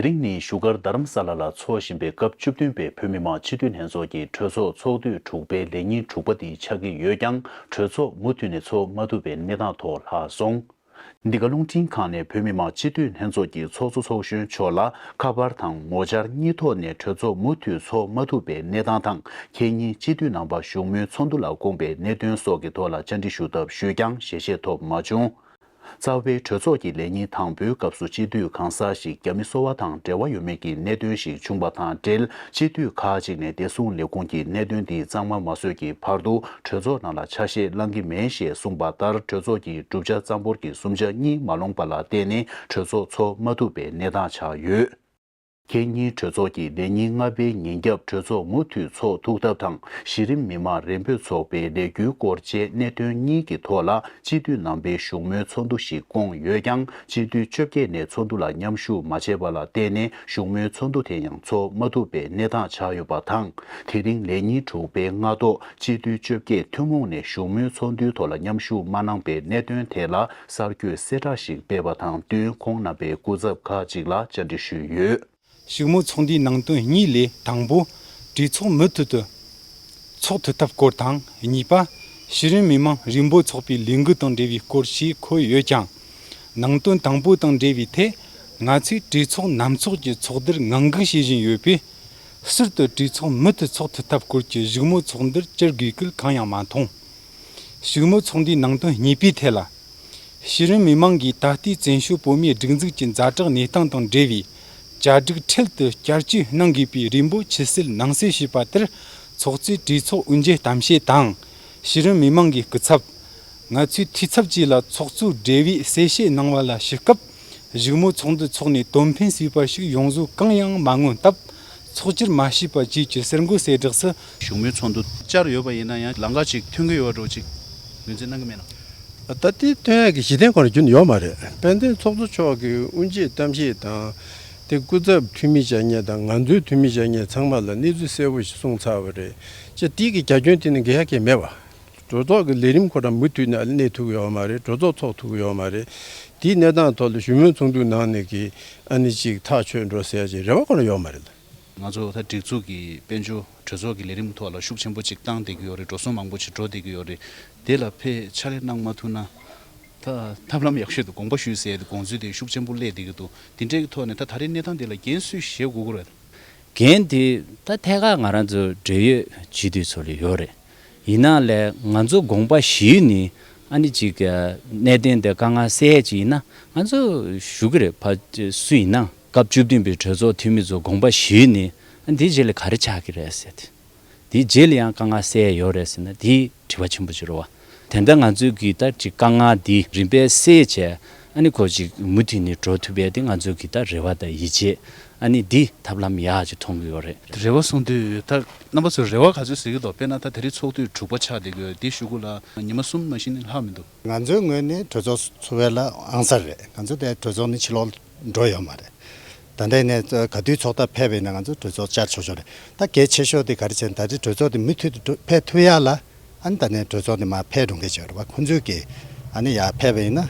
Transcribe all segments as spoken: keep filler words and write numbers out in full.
དེ་རིང་ནི་བཞུགས་སྒར་རྡ་རམ་ས་ལ་ལ་འཚོགས་བཞིན་པའི་སྐབས་བཅུ་བདུན་པའི་བོད་མི་མང་སྤྱི་འཐུས་ལྷན་ཚོགས་ཀྱི་གྲོས་ཚོགས་ཚོགས་དུས་དྲུག་པའི་ལས་ཉིན་དྲུག་པ་དེ་ཆགས་ཀྱི་ཡོད་ཀྱང་། གྲོས་ཚོགས་མུ་མཐུད་ནས་ཚོགས་མ་ཐུབ་པའི་གནས་སྟངས་ཐོག་ལྷག་སོང་། འདི་ག་རླུང་འཕྲིན་ཁང་ནས་བོད་མི་མང་སྤྱི་འཐུས་ལྷན་ཚོགས་ཀྱི་ཚོགས་གཙོ་ཚོགས་གཞོན་མཆོག་ལ་ཁ་པར་དང་ངོ་བཅར་གཉིས་ཐོག་ནས་གྲོས་ཚོགས་མུ་མཐུད་ཚོགས་མ་ཐུབ་པའི་གནས་སྟངས་དང་། ཁེ་ཉིན་སྤྱི་འཐུས་རྣམ་པ་བཞུགས་མོལ་ཚོགས་འདུ་ལ་བསྐོངས་པའི་གནད་དོན་སོགས་ཀྱི་ཐོག་ལ་བཅར་འདྲི་ཞུ་ཐབས་ཞུས་ཀྱང་ཞལ་བཞེས་ཐོབ་མ་བྱུང་། རྩ་བའི་གྲོས་ཚོགས་ཀྱི་ལས་ཉིན་དང་པོའི་སྐབས་སུ་སྤྱི་འཐུས་གང་ཟག་ཞིག་རྒྱ་མི་གསོ་བ་དང་འབྲེལ་བ་ཡོད་མེད་ཀྱི་གནད་དོན་ཞིག་བྱུང་བ་དང་འབྲེལ། སྤྱི་འཐུས་ཁག་ཅིག་ནས་བདེ་སྲུང་ལས་ཁུངས་ཀྱི་གནད་དོན་འདི་གཙང་མ་མ་བཟོས་ཀྱི་བར་དུ་གྲོས་ཚོགས་ནང་ལ་ཆ་ཤས་བླང་གི་མེད་ཞེས་གསུངས་པ་ལྟར། གྲོས་ཚོགས་ཀྱི་གྲུབ་ཆ་རྩ་འབོར་གྱི་གསུམ་ཆ་གཉིས་མ་ལོངས་པ་ལ་བརྟེན་ནས་གྲོས་ཚོགས་ཚོགས་མ་ཐུབ་པའི་གནས་སྟངས་ཆགས་ཡོད། ཁེ་ཉིན་གྲོས་ཚོགས་ཀྱི་ལས་ཉིན་ལྔ་པའི་ཉིན་རྒྱབ་གྲོས་ཚོགས་མུ་མཐུད་ཚོགས་ཐུབ་ཐབས་དང་། གཞི་རིམ་མི་མང་རེ་འབོད་ཚོགས་པའི་ལས་འགུལ་སྐོར་བཅས་གནད་དོན་གཉིས་ཀྱི་ཐོག་ལ་སྤྱི་འཐུས་རྣམ་པའི་བཞུགས་མོལ་ཚོགས་འདུ་ཞིག་བསྐོངས་ཡོད་ཀྱང་། སྤྱི་འཐུས་བཅོ་བརྒྱད་ནས་ཚོགས་འདུ་ལ་མཉམ་ཞུགས་མ་བྱས་པ་ལ་བརྟེན་ནས་བཞུགས་མོལ་ཚོགས་འདུ་དེ་ཡང་ཚོགས་མ་ཐུབ་པའི་གནས་སྟངས་ཆགས་ཡོད་པ་དང་། དེ་རིང་ལས་ཉིན་དྲུག་པའི་སྔ་ཐོག་སྤྱི་འཐུས་བཅོ་བརྒྱད་ཐུན་མོང་ནས་བཞུགས་མོལ་ཚོགས་འདུའི་ཐོག་ལ་མཉམ་ཞུགས་མ་གནང་པའི་གནད་དོན་ཐད་ལ་གསར་འགོད་གསལ་བསྒྲགས་ཤིག་སྤེལ་བ་དང་བསྟུན། ཁོང་རྣམ་པའི་སྐུ་ཚབ་ཁག་ཅིག་ལ་བཅར་འདྲི་ཞུས་ཡོད། བཞུགས་མོལ་ཚོགས་འདུའི་ནང་དོན་གཉིས་ལས། དང་པོ། གྲོས་ཚོགས་མུ་མཐུད་དུ་ཚོགས་ཐུབ་ཐབས་སྐོར་དང་། གཉིས་པ། གཞི་རིམ་མི་མང་རེ་འབོད་ཚོགས་པའི་ལས་འགུལ་དང་འབྲེལ་བའི་སྐོར་ཞིག་འཁོད་ཡོད་ཀྱང་། ནང་དོན་དང་པོ་དང་འབྲེལ་བའི་ཐད། ང་ཚོས་གྲོས་ཚོགས་ནམ་ཚོགས་ཀྱི་ཚོགས་བསྡུར་ངང་སྒུག་བྱེད་བཞིན་ཡོད་པས། ཟུར་དུ་གྲོས་ཚོགས་མུ་མཐུད་ཚོགས་ཐུབ་ཐབས་སྐོར་གྱི་བཞུགས་མོལ་ཚོགས་འདུར་བཅར་དགོས་སྐུལ་གང་ཡང་མ་མཐོང་། བཞུགས་མོལ་ཚོགས་འདུའི་ནང་དོན་གཉིས་པའི་ཐད་ལ། གཞི་རིམ་མི་མང་གིས་ད་ལྟའི་བཙན་བྱོལ་བོད་མིའི་སྒྲིག་འཛུགས་ཀྱི་ཛ་དྲག་གནས་སྟངས་དང་འབྲེལ་བའི་བཅའ་སྒྲིག་འཕྲལ་དུ་བསྐྱར་བཅོས་གནང་དགོས་པའི་རེ་འབོད་ཇི་སྲིད་གནང་སྲོལ་ཞེས་པ་ལྟར། ཚོགས་གཙོས་གྲོས་ཚོགས་དབུ་འབྱེད་གཏམ་བཤད་དང་། གཞི་རིམ་མི་མང་གི་སྐུ་ཚབ། ང་ཚོའི་འཐུས་ཚབ་བཅས་ལ་ཚོགས་གཙོ་སྦྲེལ་བས་གསལ་བཤད་གནང་བ་ལ་གཞིགས་སྐབས། བཞུགས་མོལ་ཚོགས་འདུ་འཚོགས་ནས་དོན་ཕན་སོས་པ་ཞིག་ཡོང་བཟོ་གང་ཡང་མ་མངོན་སྟབས། ཚོགས་བཅར་མ་བྱས་པ་བཅས་ཀྱི་གསར་འགོད་གསལ་བསྒྲགས་སུ། བཞུགས་མོལ་ཚོགས་འདུ་བཅར་ཡོད་པ་ཡིན་ན་ཡང་ལམ་ཁ་ཅིག་ཐོན་གྱི་ཡོད་འགྲོ་ཅིག་ངོས་འཛིན་གནང་གི་མེད་ན། ད་ལྟའི་ཐོན་ཡག་གི་གཞི་རྟེན་ཁོ་རང་རྒྱུན་ཡོད་མ་རེད། དཔལ་ལྡན་ཚོགས་གཙོ་མཆོག་གིས་དབུ་འབྱེད་གཏམ་བཤད་དང་། དེ་སྐུ་ཚབ་འཐུས་མི་བཅར་མཁན་དང་ང་ཚོའི་འཐུས་མི་བཅར་མཁན་ཚང་མ་ལ་གནས་ཚུལ་གསལ་པོ་ཞིག་གསུངས་ཚར་བ་རེད། ཅེས་དེའི་གི་རྒྱ་ཁྱོན་དེ་ནི་འགལ་ཡག་གི་མེད་པ། གྲོས་ཚོགས་ཀྱི་ལས་རིམ་ཁོ་རང་མུ་མཐུད་ནས་གནས་ཐུབ་ཀྱི་ཡོད་མ་རེད། གྲོས་ཚོགས་ཚོགས་ཐུབ་ཀྱི་ཡོད་མ་རེད། དེའི་གནས་སྟངས་ཐོག་ལ་བཞུགས་མོལ་ཚོགས་འདུའི་ནང་ནས་ཀྱི་ཨ་ནི་ཅིག་ཐག་ཆོད་འགྲོ་ཟེར་ཡག་ཅིག་རེ་བ་ཁོ་རང་ཡོད་མ་རེད། ང་ཚོ་ད་སྒྲིག་འཛུགས་ཀྱི་དཔལ་འབྱོར་གྲོས་ཚོགས་ཀྱི་ལས་རིམ་ཐོག་ལ་ཤུགས་ཆེན་པོ་ཅིག་བཏང་བསྡད་ཀྱི་ཡོད་རེད། འགྲོ་སོང་མང་པོ་ཅིག་འགྲོ་བསྡད་ཀྱི་ཡོད་རེད། དེ་ལ་ཕར་ཕྱག་ལས་གནང་མ་ཐུབ་ན། ད་ཐབས་ལམ་ཡག་ཤོས་དེ་དགོངས་པ་ཞུས་ཟེར་ཡག་དེ་དགོངས་ཚུལ་དེ་ཤུགས་ཆེན་པོ་སླེབས་བསྡད་ཀྱི་འདུག་དེ་འདྲའི་ཐོག་ནས་ད་ད་རེས་གནས་སྟངས་དེ་ལ་འགན་སུས་བཞེས་དགོས་ཀྱི་རེད། འགན་དེ་ད་ཐད་ཀར་ང་རང་ཚོ་འབྲེལ་ཡོད་སྤྱི་འཐུས་ཚོ་ལ་ཡོད་རེད། ཡིན་ནའང་ལས་ང་ཚོ་དགོངས་པ་བཞེས་ནས་ཨ་ནི་ཅིག་གནད་དོན་དེ་དཀའ་ངལ་སེལ་ཡག་ཅིག་ཡིན་ན་ང་ཚོ་ཞུ་གི་རེད། ཕར་སུ་ཡིན་ན་སྐབས་བཅུ་བདུན་པའི་གྲོས་ཚོགས་འཐུས་མི་ཚོ་དགོངས་པ་བཞེས་ནས་ཨ་ནི་དེའི་རྗེས་ལ་ག་རེ་ཆགས་ཀྱི་རེད་ཟེར་ཏེ། དེའི་རྗེས་ལ་ཡང་དཀའ་ངལ་སེལ་ཡག་ཡོད་རེད་ཟེར་ན་དེ་དྲི་བ་ཆེན་པོ་ཅིག་རེད་བ། དེ་འདྲ་ང་ཚོས་ཀྱི་ད་ཅིག་དཀའ་ངལ་འདི་རིམ་པས་སེལ་བྱས་ཨ་ནི་ཁོ་ཅིག་མུ་མཐུད་ནས་འགྲོ་ཐུབ་པའི་དེ་ང་ཚོས་ཀྱི་ད་རེ་བ་དང་ཡིད་ཆེས་ཨ་ནི་འདི་ཐབས་ལམ་ཡག་ཅིག་མཐོང་གི་ཡོད་རེད། རེ་བ་གསུང་དུས་ད་རྣམ་པ་ཚོས་རེ་བ་ག་ཚོད་ཟེར་གྱི་འདུག་དཔེར་ན་ད་དེ་རིང་ཚོགས་དུས་དྲུག་པ་ཆགས་བསྡད་ཀྱི་ཡོད་དེ་གཞུག་གུ་ལ་ཉི་མ་གསུམ་མ་གཏོགས་ནས་ལྷག་མི་འདུག་ང་ཚོའི་ངོས་ནས་གྲོས་ཚོགས་ཚོགས་པ་ལ་ཨང་གསར་རེད། ང་ཚོ་དེ་གྲོས་ཚོགས་ནས་ཕྱི་ལོགས་འགྲོ་ཡོད་མ་རེད། ད་ལྟའི་ནས་ག་དུས་ཚོགས་ཐབས་ཕེབས་པ་ཡིན་ན་ང་ཚོ་གྲོས་ཚོགས་བཅར་ཆོག་ཆོག་རེད། ད་གལ་ཆེ་ཤོས་དེ་ག་རེ་བྱས་ན་ད་རེས་གྲོས་ཚོགས་དེ་མུ་མཐུད་དུ་འགྲོ་ཕེབས་ཐུབ་ཡག་ལ་ཨ་ནི་ད་ནས་གྲོས་ཚོགས་དེ་མར་ཕེབས་འགྲོ་མཁན་ཅིག་ཡོད་རེད་བ། ཁོང་ཚོས་ཀྱིས་ཨ་ནི་ཡར་ཕེབས་པ་ཡིན་ན་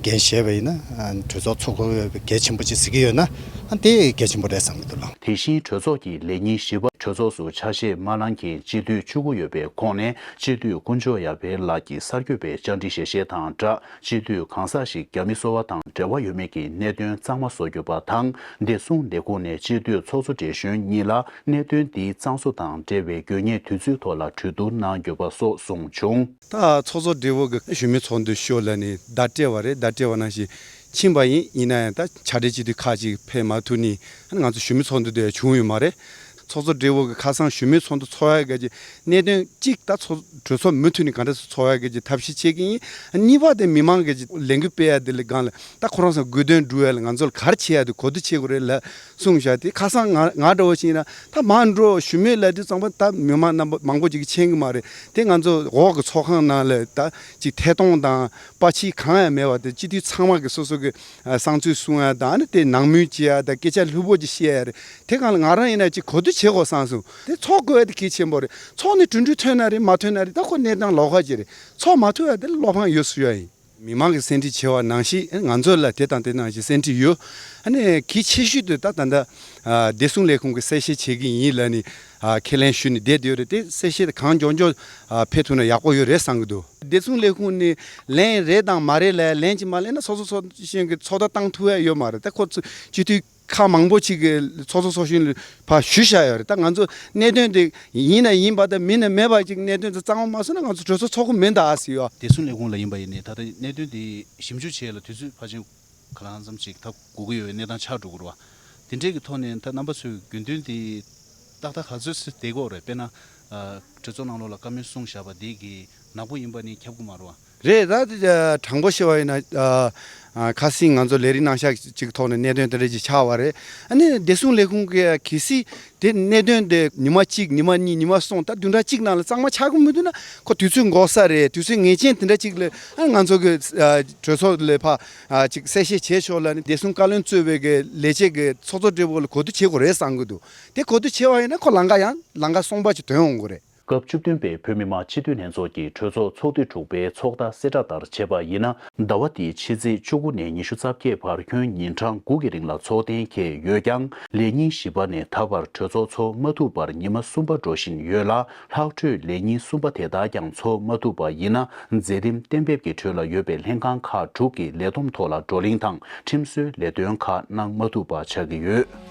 འགན་བཞེས་པ་ཡིན་ན་ཨ་ནི་གྲོས་ཚོགས་ཚོགས་དགོས་ཡོད་པའི་གལ་ཆེན་པོ་ཅིག་གཟིགས་ཀྱི་ཡོད་ན་ཨ་ནི་དེ་གལ་ཆེན་པོ་རེད་བསམ་གྱི་འདུག་ལགས། དེ་བཞིན་གྲོས་ཚོགས་ཀྱི་ལས་ཉིན་བཞི་པ་གྲོས་ཚོགས་སུ་ཆ་ཤས་མ་གནང་མཁན་སྤྱི་འཐུས་བཅུ་དགུ་ཡོད་པའི་ཁོངས་ནས་སྤྱི་འཐུས་དཀོན་མཆོག་ཡར་འཕེལ་ལགས་ཀྱིས་གསར་འགོད་པའི་བཅར་འདྲི་ཞལ་བཞེས་དང་སྦྲགས། སྤྱི་འཐུས་གང་ཟག་ཞིག་རྒྱ་མི་གསོ་བ་དང་འབྲེལ་བ་ཡོད་མེད་ཀྱི་གནད་དོན་གཙང་མ་བཟོ་དགོས་པ་དང་། བདེ་སྲུང་ལས་ཁུངས་ནས་སྤྱི་འཐུས་ཚོགས་གཙོ་བགྲེས་གཞོན་གཉིས་ལ་གནད་དོན་འདིའི་གཙང་བཟོ་དང་འབྲེལ་བའི་དགོས་ངེས་དུས་ཚོད་ཐོག་ལ་གྲོས་བསྡུར་གནང་དགོས་པ་སོགས་གསུངས་བྱུང་། ད་ཚོགས་གཙོ་སྦྲེལ་པོ་གི་བཞུགས་མོལ་ཚོགས་འདུ་ཤོག་ལ་ནི་བརྡ་སྤྲད་པ་རེད། བརྡ་སྤྲད་པ་ནང་བཞིན་ཕྱིན་པ་ཡིན། ཡིན་ན་ཡང་ད་ཕྱག་སྦྲེལ་སྤྱི་འཐུས་ཁག་ཅིག་ཕེབས་མ་ཐུབ་ནས་ང་ཚོ་བཞུགས་མོལ་ཚོགས་འདུ་དེ་བྱུང་ཡོད་མ་རེད། ཚོགས་གཙོ་སྦྲེལ་པོ་གི་ཁ་སང་བཞུགས་མོལ་ཚོགས་འདུ་ཚོགས་ཡག་གི་གནད་དོན་གཅིག་ད་ཚོགས་གྲོས་ཚོགས་མུ་མཐུད་ནས་གང་འདྲ་ཚོགས་ཡག་གི་ཐབས་ཤེས་བྱེད་ཀྱི་ཡིན། གཉིས་པ་དེ་མི་མང་གི་ལས་འགུལ་སྤེལ་ཡག་དེ་ལ་སྒང་ལ་ད་ཁོ་རང་ཚོ་དགོས་དོན་སྒྲུབ་ཡག་ལ་ང་ཚོ་ལ་ག་རེ་བྱེད་ཡག་དེ་གོ་བསྡུར་བྱེད་དགོས་རེད་ལ་གསུངས་བཞག་དེ་ཁ་སང་ང་ང་འདྲ་བོ་ཞིག་ཡིན་ན་ད་མར་འགྲོ་བཞུགས་མོལ་ལབ་དུས་ཙམ་པ་ད་མི་མང་རྣམ་པ་མང་པོ་ཅིག་གིས་མཁྱེན་གི་མ་རེད། དེ་ང་ཚོ་འོག་གི་ཚོགས་ཁང་ནང་ལ་ད་ཅིག་ཐད་གཏོང་དང་པར་ཆས་གང་ཡང་མེད་པ་དེ་སྤྱི་འཐུས་ཚང་མ་གི་སོ་སོ་གི་ཨ་གསང་སྤྱོད་སྲུང་ཡག་དང་ཨ་ནི་དེ་ནང་མོལ་བྱེད་ཡག་དང་སྐད་ཆ་ལྷུག་པོ་ཅིག་བཤད་ཡག་རེད། དེ་སྒང་ལ་ང་རང་ཡིན་ན་ཅིག་གོ་བསྡུར་བྱེད་དགོས་བསམ་སོང་། དེ་ཚོགས་དགོས་ཡག་དེ་གལ་ཆེན་པོ་རེད། ཚོགས་ནས་གྲོས་འགྲུལ་ཐོན་ན་རེད་མ་ཐོན་ན་རེད། ད་ཁོ་གནས་སྟངས་ལོགས་ཀ་ཅིག་རེད། ཚོགས་མ་ཐུབ་ཡག་དེ་ལ་བློ་ཕམ་ཡོད་སུ་ཡོད་ཡིན། མི་མང་གིས་གསན་ཁྲིད་བྱས་པ་ནང་བཞིན་ང་ཚོ་ལ་དེ་དང་དེ་ནང་བཞིན་གསན་ཁྲིད་ཡོད། ཨ་ནི་གལ་ཆེ་ཤོས་དེ་ད་ད་ལྟ་ཨ་བདེ་སྲུང་ལས་ཁུངས་ཀྱིས་གསལ་བཤད་བྱེད་ཀྱི་ཡིན་ལབ་ནས་ཨ་ཁས་ལེན་ཞུས་ནས་བསྡད་ཡོད་རེད། དེ་གསལ་བཤད་དེ་གང་མགྱོགས་མགྱོགས་ཨ་ཕེབས་ཐུབ་ན་ཡག་པོ་ཡོད་རེད་བསམ་གྱི་འདུག་བདེ་སྲུང་ལས་ཁུངས་ནས་ལན་རེད་དང་མ་རེད་ལ་ལན་གཅིག་མ་ལེན་ན་ཚོགས་གཙོ་ཚོགས་གཞོན་གྱི་ཚོགས་བརྡ་བཏང་ཐུབ་ཡ་ཡོད་མ་རེད། ད་ཁོ་ཚོ་སྤྱི་འཐུས་ཁག་མང་པོ་ཅིག་གིས་ཚོགས་གཙོ་ཚོགས་གཞོན་ལ་ཕར་ཞུས་བཞག་ཡོད་རེད། ད་ང་ཚོ་གནད་དོན་དེ་ཡིན་ན་ཡིན་པ་དང་མིན་ན་མེད་པ་ཅིག་གནད་དོན་དེ་གཙང་མ་མ་བཟོས་ན་ང་ཚོ་གྲོས་ཚོགས་ཚོགས་ཀྱི་མིན་ད་ཟེར་ཡོད། བདེ་སྲུང་ལས་ཁུངས་ལ་ཡིན་པ་ཡིན་ནའི་ད་ལྟ་གནད་དོན་དེ་ཞིབ་འཇུག་བྱེད་ཡ་ལ་དུས་ཚོད་ཕལ་ཆེར་ག་ལ་ཧང་ཙམ་ཅིག་ད་འགོར་གྱི་ཡོད་པའི་གནས་སྟངས་ཆགས་འགྲོ་གི་རེད་བ། དེ་འདྲས་ཀྱི་ཐོག་ནས་ད་རྣམ་པ་ཚོས་དགོས་འདུན་དེ་ཏག་ཏག་ག་ཚོད་ཙམ་བསྡད་ཀྱི་ཡོད་རེད། དཔེར་ན་ཨ་གྲོས་ཚོགས་ནང་ལོགས་ལ་བཀའ་མོལ་གསུངས་བཞག་པ་དེ་གི་ནག་པོ་ཡིན་པ་ནི་ཁྱབ་ཀྱི་མ་རེད་བ། རེད། ད་དེ་དྲང་པོ་བཤད་པ་ཡིན་ན་ཨ་ཨ་ཁ་སང་ང་ཚོ་ལས་རིམ་གནང་ཤག་ཅིག་ཐོག་ནས་གནད་དོན་དེ་འདྲ་ཅིག་ཆགས་པ་རེད། ཨ་ནི་བདེ་སྲུང་ལས་ཁུངས་ཀྱིས་གལ་སྲིད་དེ་གནད་དོན་དེ་ཉི་མ་གཅིག་ཉི་མ་གཉིས་ཉི་མ་གསུམ་ད་བདུན་ཕྲག་གཅིག་ནང་ལ་གཙང་མ་ཆགས་ཀྱི་མི་འདུག་ན་ཁོ་དུས་ཚོད་འགོར་ས་རེད། དུས་ཚོད་ངེས་ཅན་དེ་འདྲ་ཅིག་ལ་ཨ་ང་ཚོ་གི་ཨ་གྲོས་ཚོགས་ལ་ཕ་ཨ་ཅིག་གསལ་བཤད་བྱས་ཆོག་ལབ་ནས་བདེ་སྲུང་བཀའ་བློན་གཙོས་པའི་གི་ལས་བྱེད་ཀྱི་ཚོགས་གཙོ་སྦྲེལ་པོ་ལ་གོ་བསྡུར་བྱེད་དགོས་རེད་བསམ་གྱི་འདུག་དེ་གོ་བསྡུར་བྱས་པ་ཡིན་ན་ཁོ་ལམ་ཁ་ཡང་ལམ་ཁ་གསུམ་པ་ཅིག་ཐོན་འོང་གི་རེད། སྐབས་བཅུ་བདུན་པའི་བོད་མི་མང་སྤྱི་འཐུས་ལྷན་ཚོགས་ཀྱི་གྲོས་ཚོགས་ཚོགས་དུས་དྲུག་པའི་ཚོགས་བརྡ་གསལ་བསྒྲགས་ལྟར་བྱས་པ་ཡིན་ན། ཟླ་བ་འདིའི་ཕྱི་ཚེས་བཅུ་དགུ་ནས་ཉི་ཤུ་རྩ་བརྒྱད་བར་ཁྱོན་ཉིན་གྲངས་དགུ་གི་རིང་ལ་ཚོགས་གཏན་འཁེལ་ཡོད་ཀྱང་། ལས་ཉིན་བཞི་པ་ནས་ད་བར་གྲོས་ཚོགས་ཚོགས་མ་ཐུབ་པར་ཉི་མ་གསུམ་པ་འགྲོ་བཞིན་ཡོད་ལ། ལྷག་འཕྲོས་ལས་ཉིན་གསུམ་པ་དེ་དག་ཀྱང་ཚོགས་མ་ཐུབ་པ་ཡིན་ན། མཛད་རིམ་གཏན་འབེབས་ཀྱི་ཁྲོད་ལ་ཡོད་པའི་ལྷན་ཁང་ཁག་དྲུག་གི་ལས་བསྡོམས་ཐོག་ལ་བགྲོ་གླེང་དང་ཁྲིམས་བཟོའི་ལས་དོན་ཁག་གནང་མ་ཐུབ་པ་ཆགས་ཀྱི་ཡོད།